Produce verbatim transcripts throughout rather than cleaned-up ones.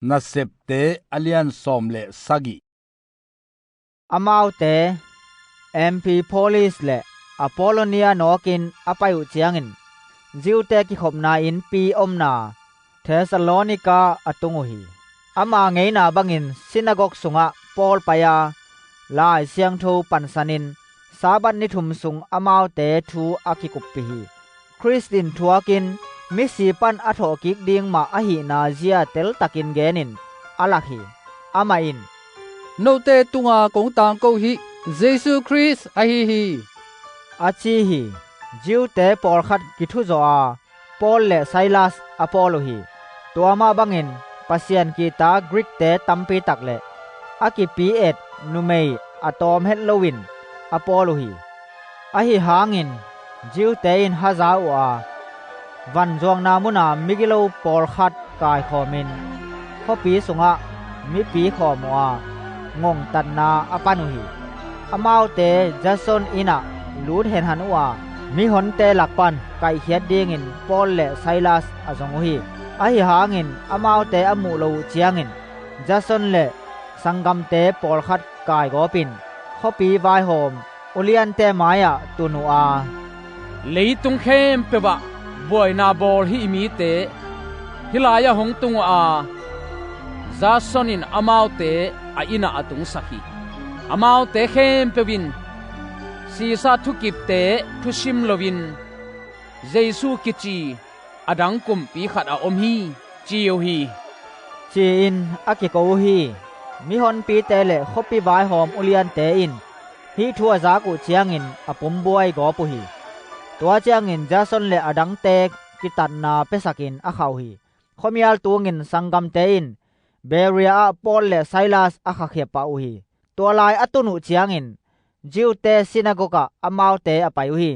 Nasepte a lian sawm le sagih. Amaute Amphipolis le Apollonia nawkin a pai uh ciangin, Jew-te kikhopna innpi omna Thessalonika a tung uh hi. Ama ngeina bangin sinagog sungah Paul pai-a Lai Siangtho pansanin Sabbath ni thum sung amaute thu a kikuppih hi. Khrist in thuakin misi pan a thawhkik ding mah ahihna zia teltakin genin a lak hi. Amah in, "Note tunga kong tangko hih Jesu Khrist ahi hi," a ci hi. Jew-te pawlkhat kithuzawh a, Paul le Silas a pawl uh hi. Tua mah bangin Pasian kihta Greek-te tampi tak le a kipi-et numei a tawm het loin a pawl uh hi. Ahi hangin Jew-te in haza uh a, vanzuakna muna migilo pawlkhat kaikhawmin khuapi sungah mipi khawm uh a, ngongtatna a pan uh hi. Amaute Jason inn ah lut henhan uh a, mihonte lak pan kaihkhiat dingin Paul le Silas a zong uh hi. Ahi hangin amaute a muh lo uh ciangin Jason le sanggamte pawlkhat kaigawpin khuapi vaihawm uliante mai-ah tun uh a, "Leitung khempeuh ah buaina bawl hih mite hih lai-ah hong tung uh a, Jason in amaute a inn ah a tungsak hi. Amaute khempeuh in Sisar thukipte thusim loin Jesu kici a dang kumpi khat a om hi," ci uh hi, ci-in a kiko uh hi. Mihonpite le khuapi vaihawm uliante in hih thu a zak uh ciangin a pumbuai gawp uh hi. Tua ciangin Jason le a dangte kitatna piasakin a khah uh hi. Khuamial tungin sanggamte in Berea ah Paul le Silas a khakhia pah uh hi. Tua lai a tun uh ciangin Jew-te sinagog ah amaute a pai uh hi.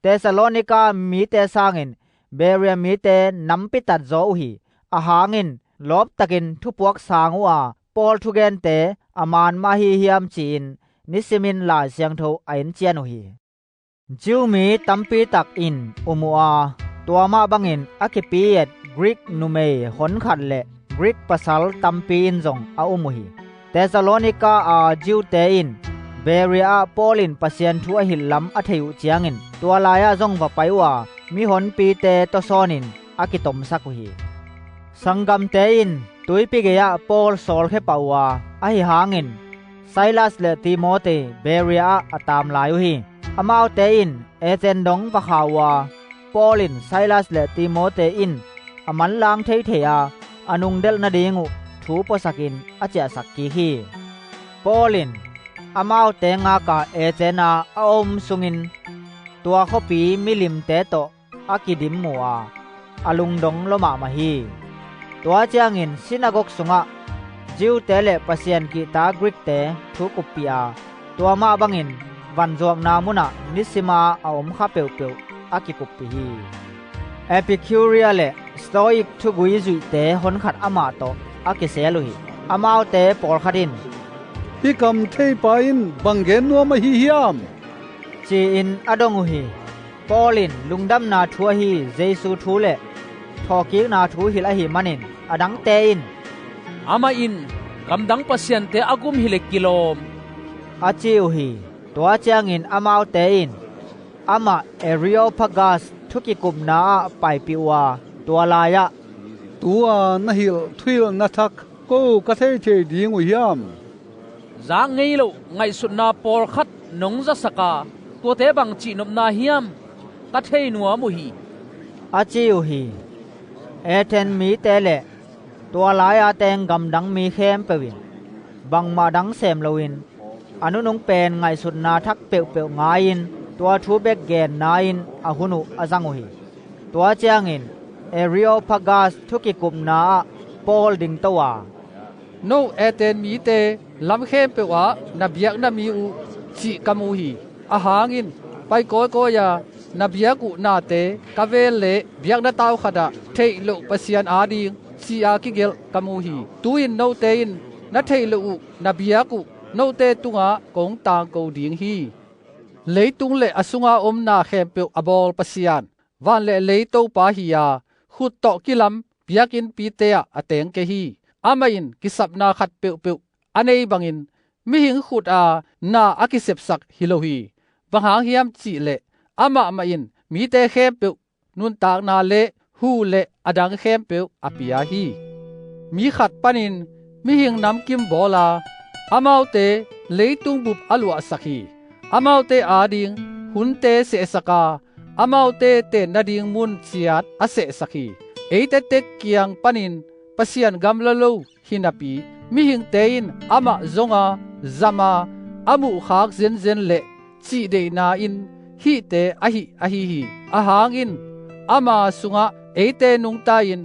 Thessalonika mite sangin Berea mite nampi tatzaw uh hi. Ahang in lawptakin thupuak sang uh a, Paul thugente a man mah hi hiam ci-in nisimin Lai Siangtho a encian uh hi. Jew mi tampi tak in um uh a, tua mah bangin a kipi-et Greek numei honkhat le Greek pasal tampi in zong a um uh hi. Thessalonika a Jew-te in Berea ah Paul in Pasian thu a hilh lam a theih uh ciangin tua lai-ah zong va pai uh a, mihonpite tawsawnin a kitomsak uh hi. Sanggamte in tuipi gei-ah Paul sawlkhia pah uh a, ahi hangin Silas le Timoti Berea ah a taam lai uh hi. Amaute in Athens dong va kha uh a, Paul in Silas le Timoti in a manlang theithei a, a nungdelh nading uh thu puasakin a ciahsak kik hi. Paul in amaute ngaka Athens a a om sungin tua khuapi milimte tawh a kidim mu a, a lungdong lua mahmah hi. Tua ciangin sinagog sungah Jew-te le Pasian kihta Greek-te thu kuppih a, tua mah bangin vanzuakna munah nisima a om kha peuhpeuh a kikuppih hi. Epikuria le Stoik thugui zuihte honkhat amah tawh a kisel uh hi. Amaute pawlkhat in, "Hih kam theipa in bang gen nuam ahi hiam?" ci-in a dong uh hi. Paul in lungdamna thu ahi Jesu thu le thawhkikna thu hilh ahih manin a dangte in, "Amah in gamdang pasiante a gum hileh kilawm," a ci uh hi. Tua ciangin amaute in amah Areopagas thukikupna ah paipih uh a, tua lai-ah, "Tu-a na hilh thuhilhna thak ko ka theithei ding uh hiam? Zak ngei loh ngaihsutna pawlkhat nong zasak a, tuate bang cihnopna hiam ka thei nuam uh hi," a ci uh hi. Athens mite le tua lai-a teng gamdang mi khempeuh in bangmah dang sem loin a nunung pen ngaihsutna thak peuhpeuh ngai-in tua thu bek genna-in a hun uh a zang uh hi. Tua ciangin Areopagas thukikupna ah Paul dingto a, "No Athens mite lam khempeuh ah na biakna mi uh cih ka mu hi. Ahang in pai kawikawi a, na biak uh nate ka vel le biakna tau khatah theih loh Pasian ading ci-a kigelh ka mu hi. Tu-in note in na theih loh uh na biak uh note tungah kong tangko ding hi. Leitung le a sunga om na khempeuh a bawl Pasian, van le lei Topa hi-a, khut tawh kilam biakinnpite ah a teng kei hi. amah in kisapna khat peuhpeuh a nei bangin mihing khut a na a kisepsak hi lo hi. Bang hang hiam cih leh amah mah in mite khempeuh nuntakna le hu le a dang khempeuh a pia hi. Mi khat panin mihing namkim bawl a, amaute leitung bup a luahsak hi. Amaute ading hunte sehsak a, amaute ten nading mun ciat a sehsak hi. Eite tek kiang panin Pasian gamla lo hi napi, mihingte in amah zong a, zam a, a muhkhak zenzen le cihdeihna in hihte ahi ahi hi. Ahang in ama sungah eite nungta in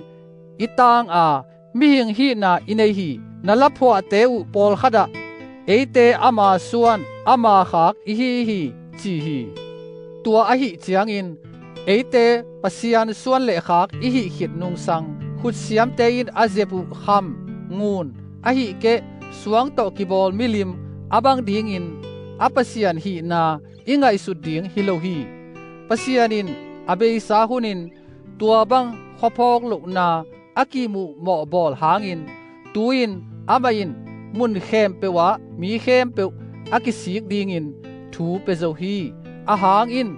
i tang a, mihing hihna i nei hi. Na laphuahte uh pawlkhat ah eite ama suan ama khak i hi hi, ci hi. Tua ahi ciangin eite Pasian suan le khak i hih khit nungsang, khutsiamte in a zep uh kham, ngun, ahih keh suang tawh kibawl milim a bang dingin a Pasian hihna i ngaihsut ding hi lo hi. Pasian in a beisa hunin tua bang khuaphawk lohna a kimuh mawhbawl hangin, tu-in amah in mun khempeuh ah mi khempeuh a kisik dingin thu pia zo hi. Ahang in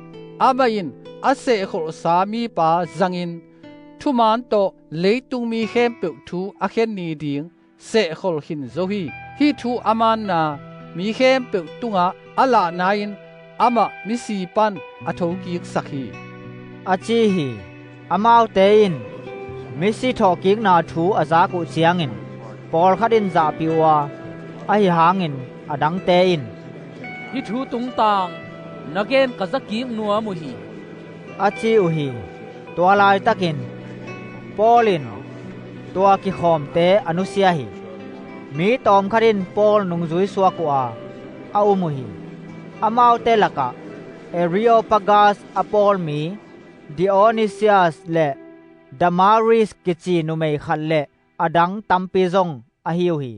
amah in a sehkholhsa mipa zangin thuman tawh leitung mi khempeuh thu a khen ni ding sehkhol khin zo hi. Hih thu a manna mi khempeuh tungah a lahna in amah misi pan a thokiksak hi, a ci hi. Amaute in misi thawhkikna thu a zak uh ciangin pawlkhat in zahpih uh a, ahi hangin a dangte in, "Hih thu tungtang na gen ka zakik nuam uh hi," a ci uh hi. Tua laitakin Paul in tua kikhawmte a nusia hi. Mi tawmkhat in Paul nungzui suak uh a, a um uh hi. Amaute lakah Areopagas a pawlmi Dionisias le Damaris kici numei khat le a dang tampi zong ahi uh hi.